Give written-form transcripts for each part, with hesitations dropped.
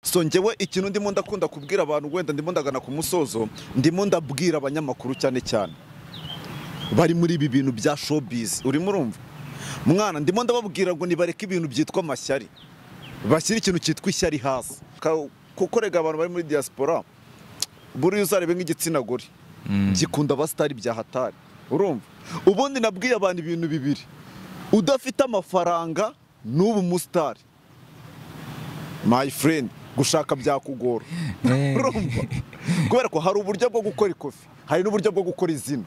So njyewe ikintu ndimo ndakunda kubwira abantu, wenda ndimo ndagana ku musozo, ndimo ndabwira abanyamakuru cyane cyane bari muri ibi bintu bya showbiz, urimo urumva mwana, ndimo ndababwira ngo nibareke ibintu byitwa amashyari, bashyire ikintu cyitwa ishyari hasi. Kuko rega abantu bari muri diaspora buriya uzarebe nk'igitsina gore gikunda abasitari bya hatari, urumva. Ubundi nabwiye abantu ibintu bibiri: udafite amafaranga n'ubu umusitari, my friend, gushaka byakugora, urumva, kubera ko hari uburyo bwo gukora ikofi, hari n'uburyo bwo gukora izina,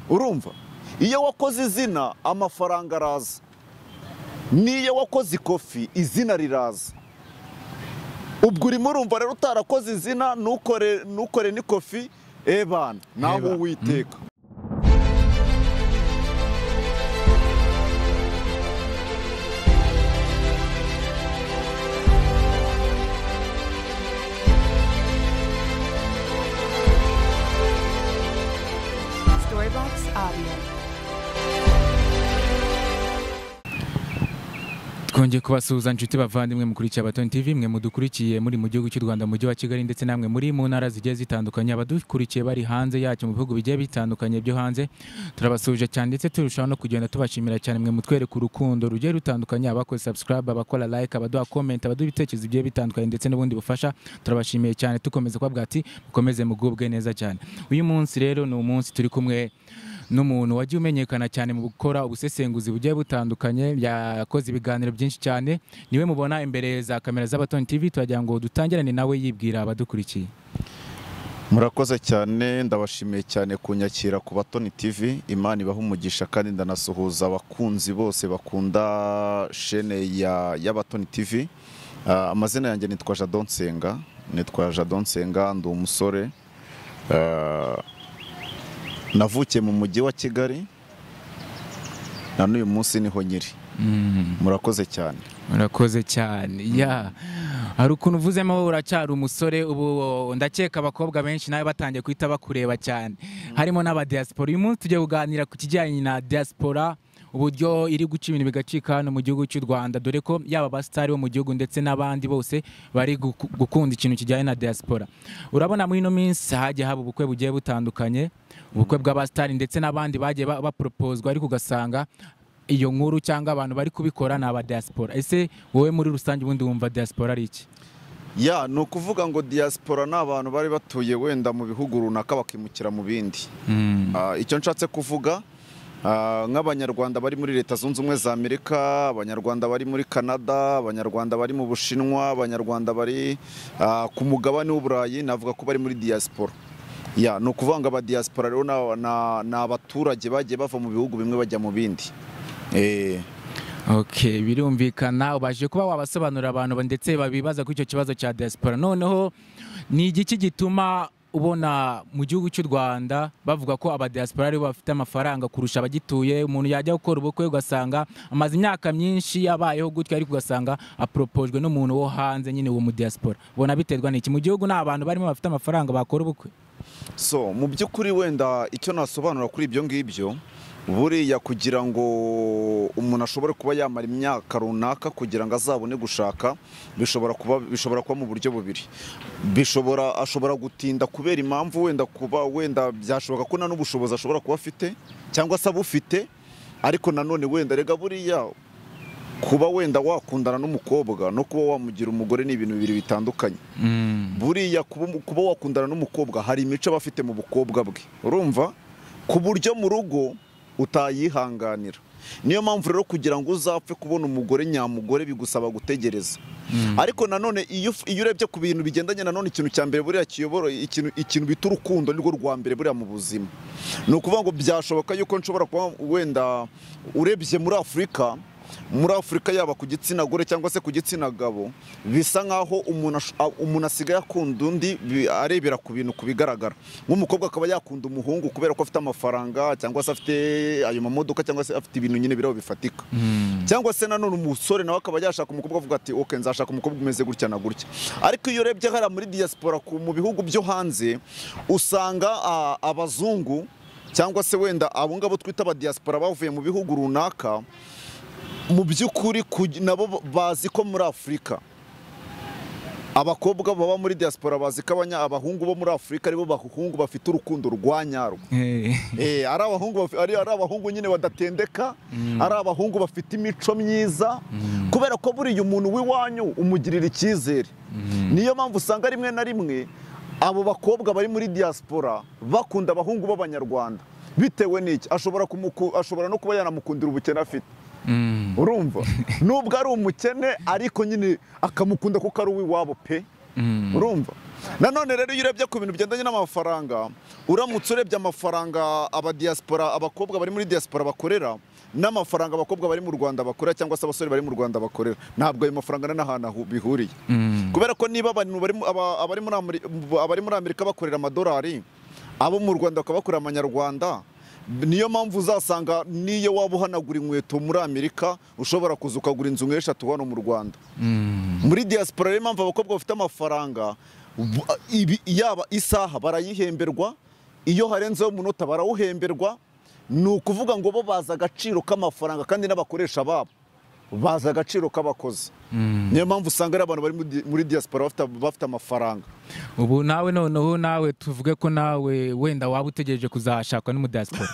urumva. Iyo wakoze izina amafaranga araza, n'iyo wakoze ikofi izina riraza. Ubwo urimo urumva rero utarakoze izina nukore n'ikofi, ebana nawe Uwiteka. Storybox Audio. Twongeye kubasuhuza inshuti bavandimwe mukurikiye Abatoni TV, mwe mudukurikiye muri mu gihugu cy'u Rwanda, mu mujyi wa Kigali, ndetse namwe muri mu ntara zigiye zitandukanye, abadukurikiye bari hanze yacyo mu bihugu bigiye bitandukanye byo hanze, turabasuhuje cyane ndetse turushaho no kugenda tubashimira cyane mwe mutwereka urukundo rugiye rutandukanye, abakoze subscribe, abakora like, abaduha comment, abaduha ibitekerezo bigiye bitandukanye ndetse n'ubundi bufasha, turabashimiye cyane. Tukomeza kubabwira ati mukomeze mugubwe neza cyane. Uyu munsi rero ni umunsi turi kumwe n'umuntu wagiye umenyekana cyane mu gukora ubusesenguzi bugiye butandukanye, yakoze ibiganiro byinshi cyane, niwe mubona imbere za kamera z'Abatoni TV. Turagira ngo dutangirane nawe yibwira abadukurikiye. Murakoze cyane, ndabashimiye cyane kunyakira ku Batoni TV, Imana ibaha umugisha, kandi ndanasuhuza abakunzi bose bakunda shene y'Abatoni TV. Amazina yanjye nitwa Jadon Nsenga, nitwa Jadon Nsenga, ndi umusore, navukiye mu mujyi wa Kigali, na n'uyu munsi niho nyiri. Murakoze cyane. Murakoze cyane. Ya, hari ukuntu uvuzemo uracyari umusore, ubu ndakeka abakobwa benshi nawe batangiye kwita bakureba cyane, harimo n'aba diaspora. Uyu munsi tugiye kuganira ku kijyanye na diaspora, uburyo iri guca ibintu bigacika hano mu gihugu cy'u Rwanda, dore ko yaba abasitari bo mu gihugu ndetse n'abandi bose bari gukunda ikintu kijyanye na diaspora. Urabona muri ino minsi hagiye haba ubukwe bugiye butandukanye, ubukwe bw'abasitari ndetse n'abandi bagiye baproposwa, ariko ugasanga iyo nkuru cyangwa abantu bari kubikora ni aba diaspora. Ese wowe muri rusange ubundi wumva diaspora ari iki? Ya, ni ukuvuga ngo diaspora ni abantu bari batuye wenda mu bihugu runaka bakimukira mu bindi. Icyo nshatse kuvuga, nk'abanyarwanda bari muri Leta Zunze Ubumwe za Amerika, abanyarwanda bari muri Canada, abanyarwanda bari mu Bushinwa, abanyarwanda bari ku mugabane w'Uburayi, navuga ko bari muri diaspora. Ya, ni ukuvuga ngo aba diaspora rero ni abaturage bagiye bava mu bihugu bimwe bajya mu bindi. Okay, birumvikana, ubaje kuba wabasobanurira abantu ndetse babibaza kuri icyo kibazo cya diaspora. Noneho ni igiki gituma ubona mu gihugu cy'u Rwanda bavuga ko aba diaspora ari bafite amafaranga kurusha abagituye? Umuntu yajya gukora ubukwe ugasanga amaze imyaka myinshi yabayeho gutya, ariko ugasanga apropojwe n'umuntu wo hanze nyine wo mu diaspora. Ubona biterwa n'iki? Mu gihugu nta bantu barimo bafite amafaranga bakora ubukwe? So mu by'ukuri wenda icyo nasobanura kuri ibyo ngibyo, buriya kugira ngo umuntu ashobore kuba yamara imyaka runaka kugira ngo azabone gushaka, bishobora kuba mu buryo bubiri. Ashobora gutinda kubera impamvu wenda kuba wenda byashoboka ko nta n'ubushobozi ashobora kuba afite cyangwa se abufite, ariko nanone wenda rega buriya kuba wenda wakundana n'umukobwa no kuba wamugira umugore ni ibintu bibiri bitandukanye. Buriya kuba wakundana n'umukobwa hari imico aba afite mu bukobwa bwe, urumva, ku buryo mu rugo utayihanganira. Niyo mpamvu rero kugira ngo uzapfe kubona umugore nyamugore bigusaba gutegereza. Ariko nanone iyo urebye ku bintu bigendanye nanone, ikintu cya mbere buriya kiyobora ikintu bita urukundo nirwo rwa mbere buriya mu buzima. Ni ukuvuga ngo byashoboka yuko nshobora kuba wenda urebye muri Afurika, muri Afurika yaba ku gitsina gore cyangwa se ku gitsina gabo, bisa nkaho umuntu asigaye akunda undi arebera ku bintu kubigaragara. Nk'umukobwa akaba yakunda umuhungu kubera ko afite amafaranga cyangwa se afite ayo mamodoka cyangwa se afite ibintu nyine biraho bifatika. Cyangwa se nanone umusore nawe akaba yashaka umukobwa avuga ati okay, nzashaka umukobwa umeze gutya na gutya. Ariko iyo urebye hariya muri diaspora mu bihugu byo hanze, usanga abazungu cyangwa se wenda abo ngabo twita aba diaspora bavuye mu bihugu runaka, mu by'ukuri nabo bazi ko muri Afurika Abakobwa baba muri diaspora bazi ko abahungu bo muri Afurika aribo bahungu bafite urukundo rwa nyarwo. Ari abahungu ari abahungu nyine badatendeka, ari abahungu bafite imico myiza, kubera ko buriya umuntu w'iwanyu umugirira icyizere. Niyo mpamvu usanga rimwe na rimwe abo bakobwa bari muri diaspora bakunda abahungu b'abanyarwanda bitewe n'iki? Ashobora no kuba yanamukundira ubukene afite. Urumva nubwo ari umukene ariko nyine akamukunda kuko ari uw'iwabo pe. Urumva nanone rero iyo urebye ku bintu bigendanye n'amafaranga, uramutse urebye amafaranga aba diaspora, abakobwa bari muri diaspora bakorera n'amafaranga abakobwa bari mu Rwanda bakorera cyangwa se abasore bari mu Rwanda bakorera, ntabwo ayo mafaranga n'ahantu bihuriye. Kubera ko niba abantu abari muri Amerika bakorera amadolari, abo mu Rwanda bakabakorera amanyarwanda, niyo mpamvu uzasanga niyo waba uhanagura inkweto muri Amerika ushobora kuza ukagura inzu nk'eshatu hano mu Rwanda. Muri diaspora rero impamvu abakobwa bafite amafaranga, yaba isaha barayihemberwa, iyo harenzeho umunota barawuhemberwa. Ni ukuvuga ngo bo bazi agaciro k'amafaranga kandi n'abakoresha babo bazi agaciro k'abakozi. Niyo mpamvu usanga ari abantu bari muri diaspora bafite amafaranga. Ubu nawe noneho nawe tuvuge ko nawe wenda waba utegereje kuzashakwa n'umudiaspora?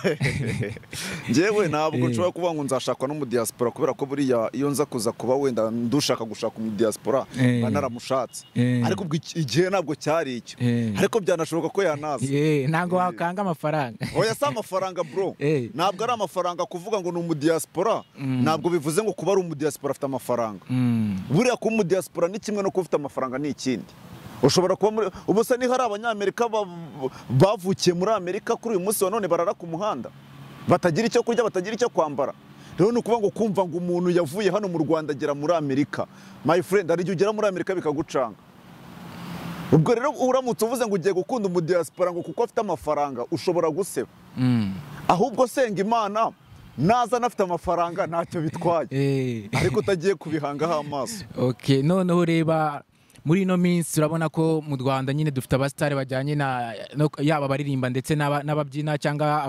Njyewe ntabwo nshobora kuvuga ngo nzashakwa n'umudiaspora, kubera ko buriya iyo nza kuza kuba wenda ndushaka gushaka umudiaspora mba naramushatse, ariko igihe ntabwo cyari icyo, ariko byanashoboka ko yanaza. Ntabwo wakanga amafaranga. Oya, si amafaranga bro, ntabwo ari amafaranga. Kuvuga ngo ni umudiaspora ntabwo bivuze ngo kuba ari umudiaspora afite amafaranga. Buriya kuba umudiaspora ni kimwe no kuba ufite amafaranga ni ikindi. Ushobora kuba muri ubu se ni hari abanyamerika bavukiye muri Amerika kuri uyu munsi wa none barara ku muhanda batagira icyo kurya, batagira icyo kwambara. Rero ni ukuvuga ngo kumva ngo umuntu yavuye hano mu Rwanda agera muri Amerika, my friend, hari igihe ugera muri Amerika bikagucanga. Ubwo rero uramutse uvuze ngo ugiye gukunda umudiaspora ngo kuko afite amafaranga, ushobora guseba. Ahubwo senga Imana naza nafite amafaranga ntacyo bitwaye, ariko utagiye kubihangaho amaso. Okay, noneho reba muri ino minsi urabona ko mu Rwanda nyine dufite abasitari bajyanye na yaba abaririmba ndetse n'ababyina cyangwa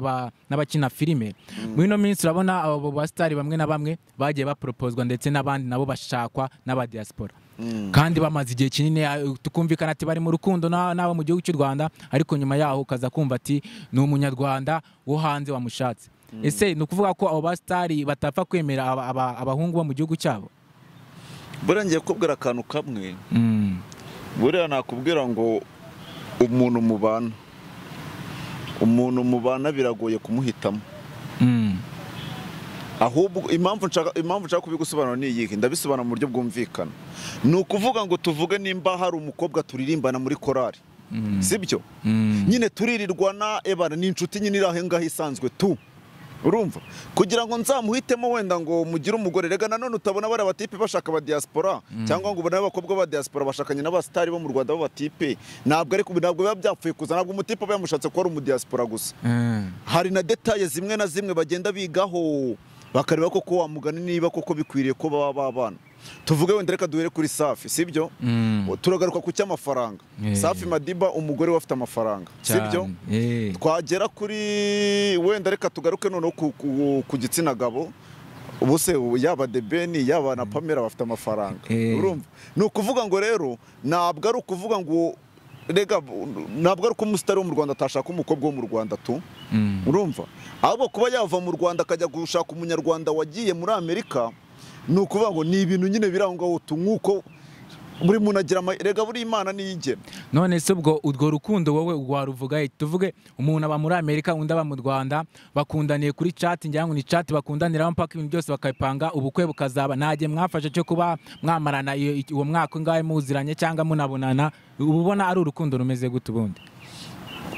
n'abakina filime. Muri ino minsi urabona abo basitari bamwe na bamwe bagiye bapropozwa ndetse n'abandi nabo bashakwa n'abadiaspora, kandi bamaze igihe kinini tukumvikana ati bari mu rukundo n'abo mu gihugu cy'u Rwanda, ariko nyuma yaho ukaza kumva ati ni umunyarwanda wo hanze wamushatse. Ese ni ukuvuga ko abo basitari batapfa kwemera abahungu bo mu gihugu cyabo? Buriya ngiye kukubwira akantu kamwe. Buriya nakubwira ngo umuntu mubana biragoye kumuhitamo. Ahubwo impamvu nshaka kubigusobanura ni iyihe, ndabisobanura mu buryo bwumvikana. Ni ukuvuga ngo tuvuge nimba hari umukobwa turirimbana muri korali, sibyo? Nyine turirirwana ebana ni inshuti nyine iri aho ngaho isanzwe tu. Urumva kugira ngo nzamuhitemo wenda ngo mugire umugore, rega nanone utabona bari abatipe bashaka aba diaspora, cyangwa ngo ubone abakobwa ba diaspora bashakanye n'abasitari bo mu Rwanda b'abatipe, ntabwo ariko ntabwo biba byapfuye kuza, ntabwo umutipe aba yamushatse ko ari umudiaspora gusa. Hari na details zimwe na zimwe bagenda bigaho bakareba koko wa mugani niba koko bikwiriye ko baba babana. Tuvuge wenda reka duhere kuri Safi, sibyo? Turagaruka ku cy'amafaranga. Safi Madiba umugore we afite amafaranga, sibyo? Twagera kuri wenda reka tugaruke noneho ku gitsina gabo, ubu se yaba Debeni yaba na Pamela bafite amafaranga. Urumva ni ukuvuga ngo rero ntabwo ari ukuvuga ngo rega ntabwo ari ko umusitari wo mu Rwanda atashaka umukobwa wo mu Rwanda tu. Urumva ahubwo kuba yava mu Rwanda akajya gushaka umunyarwanda wagiye muri Amerika, ni ukuvuga ngo ni ibintu nyine biri aho ngaho tu, nk'uko buri muntu agira rega buri Imana niyigena. None se ubwo urwo rukundo wowe waruvuga, tuvuge umuntu aba muri Amerika undi aba mu Rwanda, bakundaniye kuri chat, ngira ngo ni chat bakundaniraho mpaka ibintu byose bakabipanga, ubukwe bukazaba, ntagiye mwafashe cyo kuba mwamarana uwo mwaka ngahe muziranye cyangwa munabonana, ubona ari urukundo rumeze gute ubundi?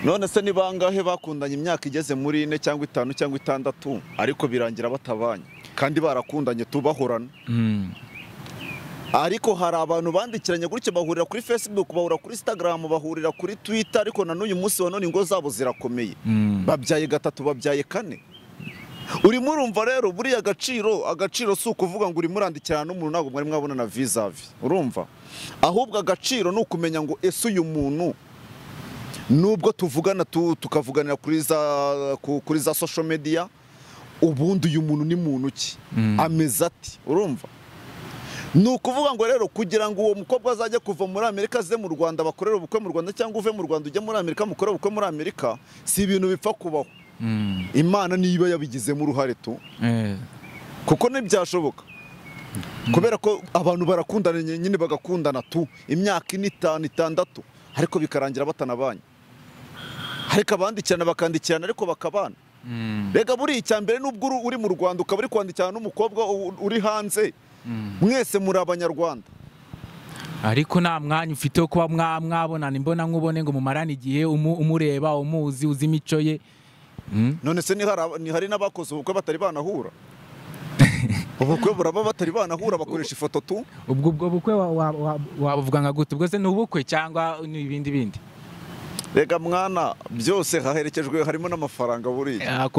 None se ni bangahe bakundanye imyaka igeze muri 4 cyangwa 5 cyangwa 6 ariko birangira batabanye kandi barakundanye tubahorana? Ariko hari abantu bandikiranye gutyo bahurira kuri Facebook, bahurira kuri Instagram, bahurira kuri Twitter, ariko na n'uyu munsi wa none ingo zabo zirakomeye. Babyaye 3, babyaye 4. Urimo urumva rero buriya agaciro si ukuvuga ngo urimo urandikirana n'umuntu ntabwo mwari mwabona na vis-a-vis. Urumva ahubwo agaciro ni ukumenya ngo ese uyu muntu nubwo tuvugana tukavuganira kuri za social media, ubundi uyu muntu ni muntu ki, ameze ati? Urumva Ni ukuvuga ngo rero kugira ngo uwo mukobwa azajye kuva muri Amerika aze mu Rwanda bakorere ubukwe mu Rwanda, cyangwa uve mu Rwanda ujye muri Amerika mukorere ubukwe muri Amerika, si ibintu bipfa kubaho. Imana niba yabigizemo uruhare tu, kuko ntibyashoboka. Kubera ko abantu barakundana nyine bagakundana tu imyaka 4, 5, 6, ariko bikarangira batanabanye. Ariko abandikirana bakandikirana ariko bakabana. Rega buri icyambere nubwo uri mu Rwanda ukaba uri kwandikirana n'umukobwa uri hanze, mwese muri abanyarwanda. Ariko nta mwanya ufite wo kuba mwabonana imbona nkubone ngo mumarane igihe umureba umuzi uzi imico ye. None se ni hari n'abakoze ubukwe batari banahura? Ubukwe buraba batari banahura bakoresha ifoto tu. Ubwo bukwe wabuvuga nka gute? Ubwo se ni ubukwe cyangwa ni ibindi bindi? Rega mwana, byose haherekejwe harimo n'amafaranga buriya.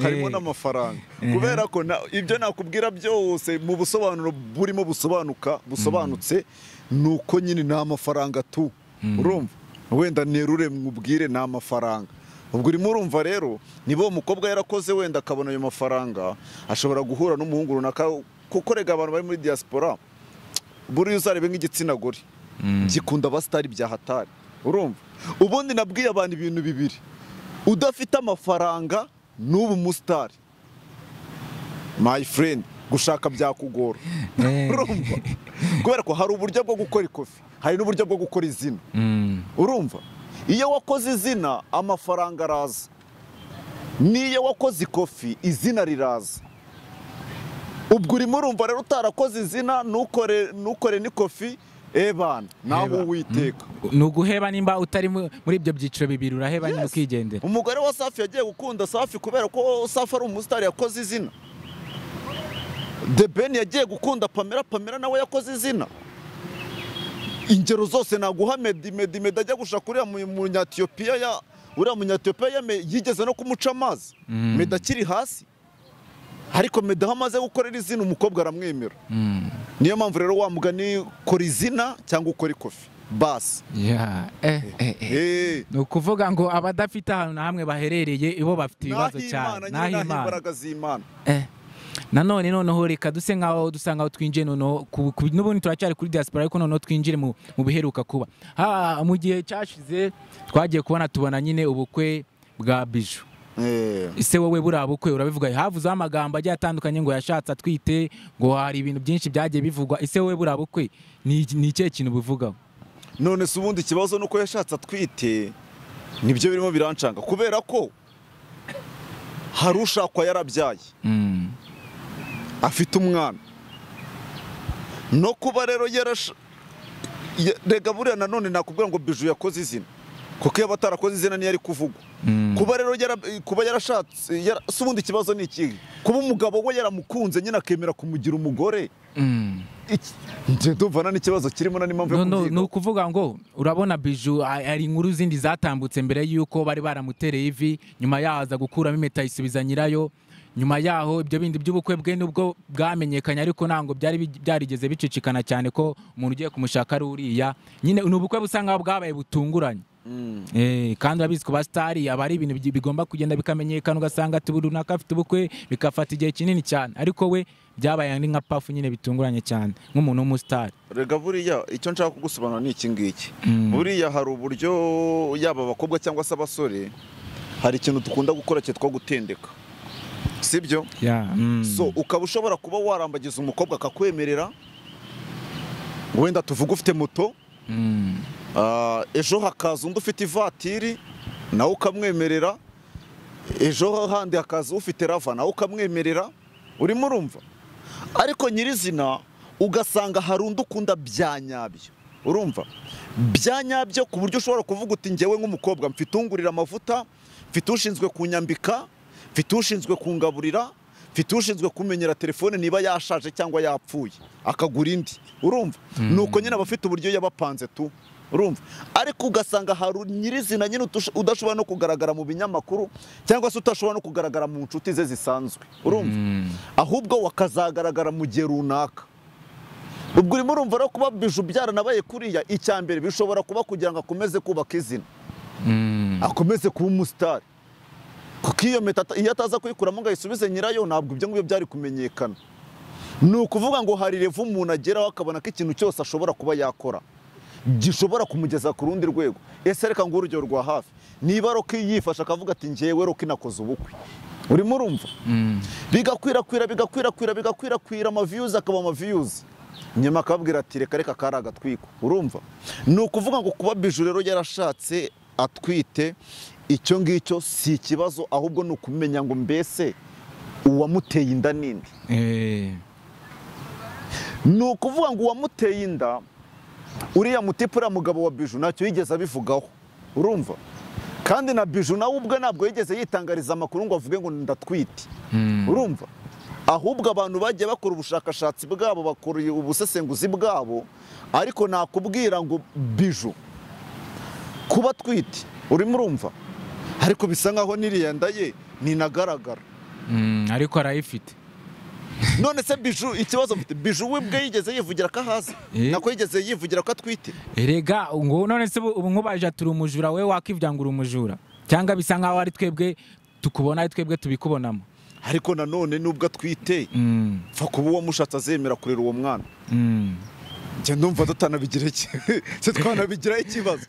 Harimo n'amafaranga. Kubera ko ibyo nakubwira byose mu busobanuro burimo busobanuka busobanutse nuko nyine nta mafaranga tu. Urumva? Wenda nerure mwubwire nta mafaranga. Ubwo urimo urumva rero niba uwo mukobwa yarakoze wenda akabona ayo mafaranga, ashobora guhura n'umuhungu runaka, kuko rega abantu bari muri diaspora buriya uzarebe nk'igitsina gore gikunda abasitari bya hatari. Urumva? Ubundi nabwiye abantu ibintu bibiri: udafite amafaranga n'ubu umusitari, my friend, gushaka byakugora. Urumva? Kubera ko hari uburyo bwo gukora ikofi, hari n'uburyo bwo gukora izina. Urumva? Iyo wakoze izina amafaranga araza, n'iyo wakoze ikofi izina riraza. Ubwo urimo urumva rero utarakoze izina nukore n'ikofi, ebana naho Uwiteka. Ni uguheba nimba utari muri ibyo byiciro bibiri, uraheba nyine ukigendera. Umugore wa Safi yagiye gukunda Safi kubera ko Safi ari umusitari yakoze izina. The Ben yagiye gukunda Pamela, Pamela nawe yakoze izina. Ingero zose naguha Meddy, Meddy ajya gushaka uriya munyatiyopiya ya uriya munyatiyopiya yigeze no kumuca amazi. Meddy akiri hasi, ariko Meddy aho amaze gukorera izina umukobwa aramwemera. Niyo mpamvu rero wa mugani kora izina cyangwa ukora ikofi basi. Ni ukuvuga ngo abadafite ahantu na hamwe baherereye ibo bafite ibibazo cyane. Naho imbaraga z'Imana. Nanone noneho reka duse nkaho dusa nkaho twinjiye noneho n'ubundi turacyari kuri diaspora, ariko noneho twinjire mu biheruka kuba. Mu gihe cyashize twagiye kubona tubona nyine ubukwe bwa Bijou. Ese wowe buriya bukwe urabivuga, havuzeho amagambo agiye atandukanye ngo yashatse atwite, ngo hari ibintu byinshi byagiye bivugwa. Ese wowe buriya bukwe ni ikihe kintu buvugaho? None se ubundi ikibazo nuko yashatse atwite nibyo birimo birancanga, kubera ko hari ushakwa yarabyaye afite umwana. No kuba rero rega buriya nanone nakubwira ngo Bijou yakoze izina, kuko iyo batarakoze izina niyo ari kuvugwa. Kuba rero kuba yarashatse, se ubundi ikibazo ni ikihe? Kuba umugabo we yaramukunze nyine akemera kumugira umugore, nje ndumva n'ikibazo kirimo n'impamvu yo kubyiga. Ni ukuvuga ngo urabona Bijou hari inkuru zindi zatambutse mbere yuko bari baramutereye ivi, nyuma yaza gukuramo impeta ayisubiza nyirayo. Nyuma yaho ibyo bindi by'ubukwe bwe nubwo bwamenyekanye, ariko ntango byari byarigeze bicicikana cyane ko umuntu ugiye kumushaka ari uriya. Nyine ni ubukwe busa nkaho bwabaye butunguranye. Kandi urabizi ku basitari aba ari ibintu bigomba kugenda bikamenyekana, ugasanga ati runaka afite ubukwe bikafata igihe kinini cyane, ariko we byabaye nka pafu nyine bitunguranye cyane nk'umuntu w'umusitari. Rega buriya icyo nshaka kugusobanura ni iki ngiki. Buriya hari uburyo yaba abakobwa cyangwa se abasore hari ikintu dukunda gukora cyitwa gutendeka, sibyo? So ukaba ushobora kuba warambagiza umukobwa akakwemerera, wenda tuvuga ufite moto, ejo hakaza undi ufite ivatiri nawe ukamwemerera, ejo handi hakaza ufite rava nawe ukamwemerera. Urimo urumva? Ariko nyirizina ugasanga hari undi ukunda bya nyabyo. Urumva? Bya nyabyo ku buryo ushobora kuvuga uti njyewe nk'umukobwa mfite ungurira amavuta, mfite ushinzwe kunyambika, mfite ushinzwe kungaburira, mfite ushinzwe kumenyera telefone niba yashaje cyangwa yapfuye akagura indi. Urumva? Nuko nyine abafite uburyo yabapanze tu. Urumva? Ariko ugasanga hari nyirizina nyine udashobora no kugaragara mu binyamakuru cyangwa se utashobora no kugaragara mu nshuti ze zisanzwe. Urumva? Ahubwo wakazagaragara mu gihe runaka. Ubwo urimo urumva rero kuba Bijou byaranabaye kuriya, icyambere bishobora kuba kugira ngo akomeze kubaka izina, akomeze kuba umusitari. Kuko iyo meta iyo ataza kuyikuramo ngo ayisubize nyirayo ntabwo ibyo ngibyo byari kumenyekana. Ni ukuvuga ngo hari level umuntu ageraho akabona ko ikintu cyose ashobora kuba yakora gishobora kumugeza ku rundi rwego. Ese reka ngo urugero rwa hafi, niba Rocky yifasha akavuga ati njyewe Rocky nakoze ubukwe, urimo urumva, bigakwirakwira bigakwirakwira bigakwirakwira, ama views akaba ama views, nyuma akababwira ati reka reka kari agatwiko. Urumva, ni ukuvuga ngo kuba Bijou rero yarashatse atwite, icyo ngicyo si ikibazo, ahubwo ni ukumenya ngo mbese uwamuteye inda ninde. Ni ukuvuga ngo uwamuteye inda uriya mutipe, uriya mugabo wa Bijou ntacyo yigeze abivugaho. Urumva, kandi na Bijou nawe ubwe ntabwo yigeze yitangariza amakuru ngo avuge ngo ndatwite. Urumva, ahubwo abantu bagiye bakora ubushakashatsi bwabo, bakora ubusesenguzi bwabo, ariko nakubwira ngo Bijou kuba atwite, urimo urumva, ariko bisa nkaho n'iriya nda ye ninagaragara. Ariko arayifite. None se Bijou, ikibazo mfite, Bijou we ubwe yigeze yivugira ko ahazi? Nako yigeze yivugira ko atwite? Erega ngo none se ubu nkubaje turi umujura, we wakivyangura umujura, cyangwa bisa nkaho ari twebwe tukubona, ari twebwe tubikubonamo? Ariko nanone nubwo atwite, pfa kuba uwo mushatse azemera kurera uwo mwana. Njye ndumva tutanabigira se twanabigiraho ikibazo.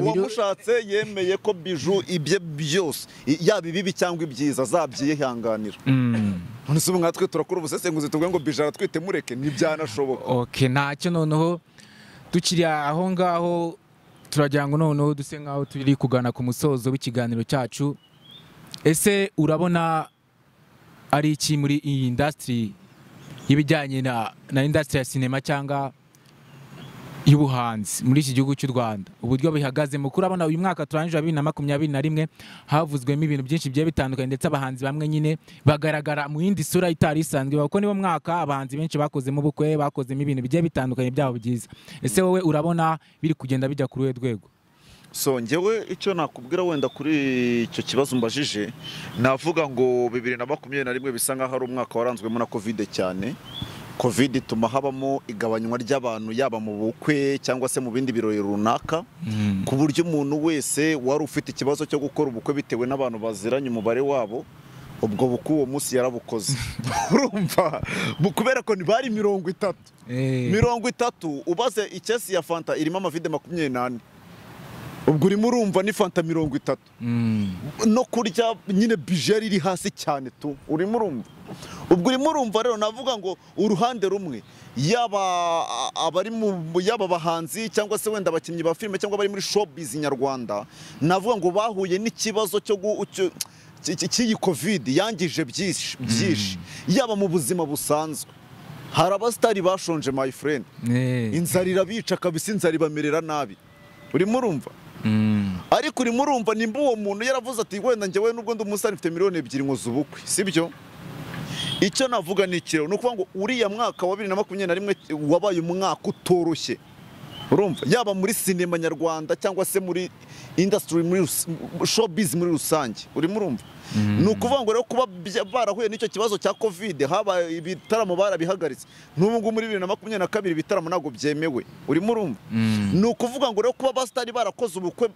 Uwo mushatse yemeye ko Bijou ibye byose, yaba ibibi cyangwa ibyiza, azabyihanganira. None se ubu nkatwe turakora ubusesenguzi tuvuge ngo Bijou aratwite mureke, ntibyanashoboka. Okay, ntacyo. Noneho tukiri aho ngaho, turagira ngo noneho duse nkaho turi kugana ku musozo w'ikiganiro cyacu. Ese urabona ari iki muri iyi industry y'ibijyanye na industry ya sinema cyangwa y'ubuhanzi muri iki gihugu cy'u Rwanda, uburyo bihagaze? Mu kurabona uyu mwaka turangije 2021 havuzwemo ibintu byinshi bigiye bitandukanye, ndetse abahanzi bamwe nyine bagaragara mu yindi sura itari isanzwe, kuko nibo mwaka abahanzi benshi bakozemo ubukwe, bakozemo ibintu bigiye bitandukanye byabo byiza. Ese wowe urabona biri kugenda bijya kuri uruhe rwego? So njyewe icyo nakubwira wenda kuri icyo kibazo mbajije, navuga ngo 2021 bisa nkaho ari umwaka waranzwemo na Covid cyane. Covid ituma habamo igabanywa ry'abantu, yaba mu bukwe cyangwa se mu bindi birori runaka, ku buryo umuntu wese wari ufite ikibazo cyo gukora ubukwe bitewe n'abantu baziranye umubare wabo, ubwo bukwe uwo munsi yarabukoze. Urumva, kubera ko bari 30 30, ubaze ikesi ya Fanta irimo amavide 24, ubwo urimo urumva ni Fanta 30. No kurya nyine budget iri hasi cyane tu, urimo urumva. Ubwo urimo urumva rero, navuga ngo uruhande rumwe yaba abari mu yaba abahanzi cyangwa se wenda abakinnyi ba filime cyangwa bari muri showbiz nyarwanda, navuga ngo bahuye n'ikibazo cyo cy'iyi Covid yangije byinshi byinshi, yaba mu buzima busanzwe. Hari abasitari bashonje my friend, inzara irabica kabisa, inzara ibamerera nabi, urimo urumva. Ariko urimo urumva nimba uwo muntu yaravuze ati wenda njyewe nubwo ndi umusitari mfite 2 miliyoni nkoze ubukwe, sibyo? Icyo navuga ni ikiro, ni ukuvuga ngo uriya mwaka wa 2021 wabaye umwaka utoroshye. Urumva, yaba muri sinema nyarwanda cyangwa se muri industry, muri showbiz muri rusange, urimo urumva. Ni ukuvuga ngo rero kuba barahuye n'icyo kibazo cya Covid, habaye ibitaramo barabihagaritse, n'ubu ngubu muri 2022 ibitaramo ntabwo byemewe, urimo urumva. Ni ukuvuga ngo rero kuba abasitari barakoze ubukwe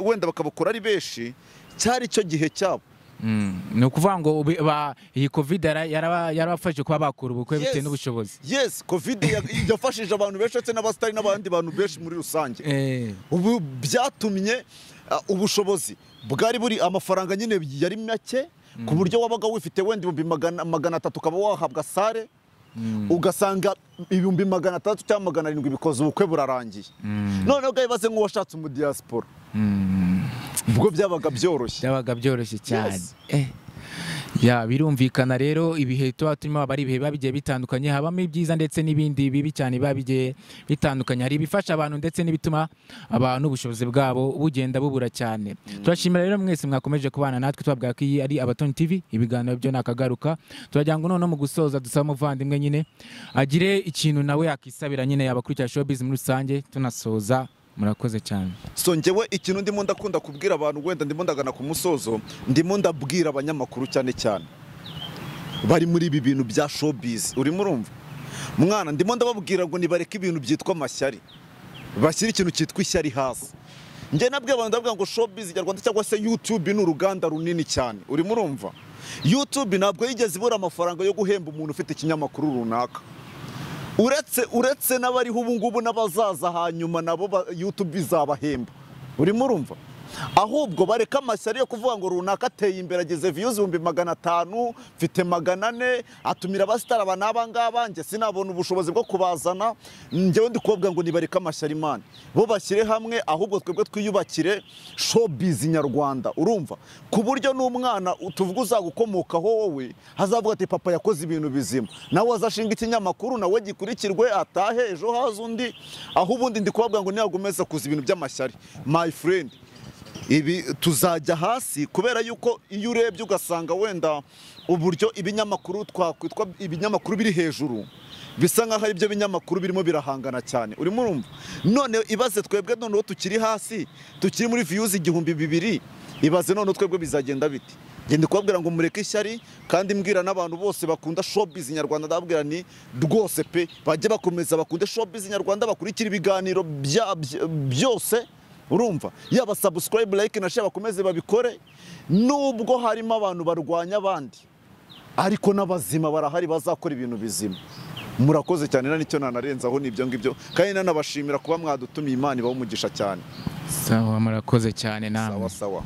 wenda bakabukora ari benshi, cyari cyo gihe cyabo. Ni ukuvuga ngo iyi Covid yarabafashije kuba bakora ubukwe bitewe n'ubushobozi. Yes, Covid yafashije abantu benshi ndetse n'abasitari n'abandi bantu benshi muri rusange. Ubu byatumye ubushobozi bwari buri, amafaranga nyine yari make, ku buryo wabaga wifite wenda 300,000 ukaba wahabwa salle, ugasanga 600,000 cyangwa 700 bikoze ubukwe burarangiye. Noneho ibaze nk'uwashatse umu diaspora, ubwo byabaga byoroshye. Byabaga byoroshye cyane. Ya, birumvikana rero ibihe tuba turimo aba ari ibihe biba bigiye bitandukanye, habamo ibyiza ndetse n'ibindi bibi cyane biba bigiye bitandukanye. Hari ibifasha abantu ndetse n'ibituma abantu ubushobozi bwabo bugenda bubura cyane. Turashimira rero mwese mwakomeje kubana natwe, tubabwira ko iyi ari Abatoni TV, ibiganiro byo nakagaruka. Turagira ngo noneho mu gusoza dusaba umuvandimwe nyine agire ikintu nawe yakisabira nyine yabakurikira showbiz muri rusange, tunasoza. Murakoze cyane. So njyewe ikintu ndimo ndakunda kubwira abantu, wenda ndimo ndagana ku musozo, ndimo ndabwira abanyamakuru cyane cyane bari muri ibi bintu bya showbiz, urimo urumva mwana, ndimo ndababwira ngo nibareke ibintu byitwa amashyari, bashyire ikintu cyitwa ishyari hasi. Njye nabwiye abantu, ndabwira ngo showbiz nyarwanda cyangwa se YouTube ni uruganda runini cyane, urimo urumva. YouTube ntabwo yigeze ibura amafaranga yo guhemba umuntu ufite ikinyamakuru runaka, uretse n'abariho ubu ngubu n'abazaza hanyuma nabo YouTube izabahemba. Urimo urumva? Ahubwo bareka amashyari yo kuvuga ngo runaka ateye imbere, ageze views 500,000, mfite 400, atumira abasitari aba n'aba ngaba, njye sinabona ubushobozi bwo kubazana. Njyewe ndi kubabwira ngo nibareke amashyari man, bo bashyire hamwe, ahubwo twebwe twiyubakire showbiz nyarwanda. Urumva? Ku buryo n'umwana tuvuga uzagukomokaho wowe hazavuga ati papa yakoze ibintu bizima, nawe azashinga ikinyamakuru nawe gikurikirwe, atahe ejo haza undi. Aho ubundi ndi kubabwira ngo niyagomeza kuza ibintu by'amashyari, my friend, ibi tuzajya hasi. Kubera yuko iyo urebye ugasanga wenda uburyo ibinyamakuru twakwitwa ibinyamakuru biri hejuru bisa nkaho ari byo binyamakuru birimo birahangana cyane. Urimo urumva? None ibaze twebwe noneho tukiri hasi, tukiri muri views 2000, ibaze none twebwe bizagenda biti? Ngende kubabwira ngo mureke ishyari, kandi mbwira n'abantu bose bakunda showbiz nyarwanda, ndababwira ni rwose pe bajye bakomeza bakunde showbiz nyarwanda, bakurikira ibiganiro byose. Urumva? Yaba subscribe, like na share, bakomeze babikore, nubwo harimo abantu barwanya abandi, ariko n'abazima barahari bazakora ibintu bizima. Murakoze cyane, nicyo nanarenzaho nibyo ngibyo, kandi nanabashimira kuba mwadutumiye. Imana ibahe umugisha cyane. Sawa, murakoze cyane namwe. Sawa sawa.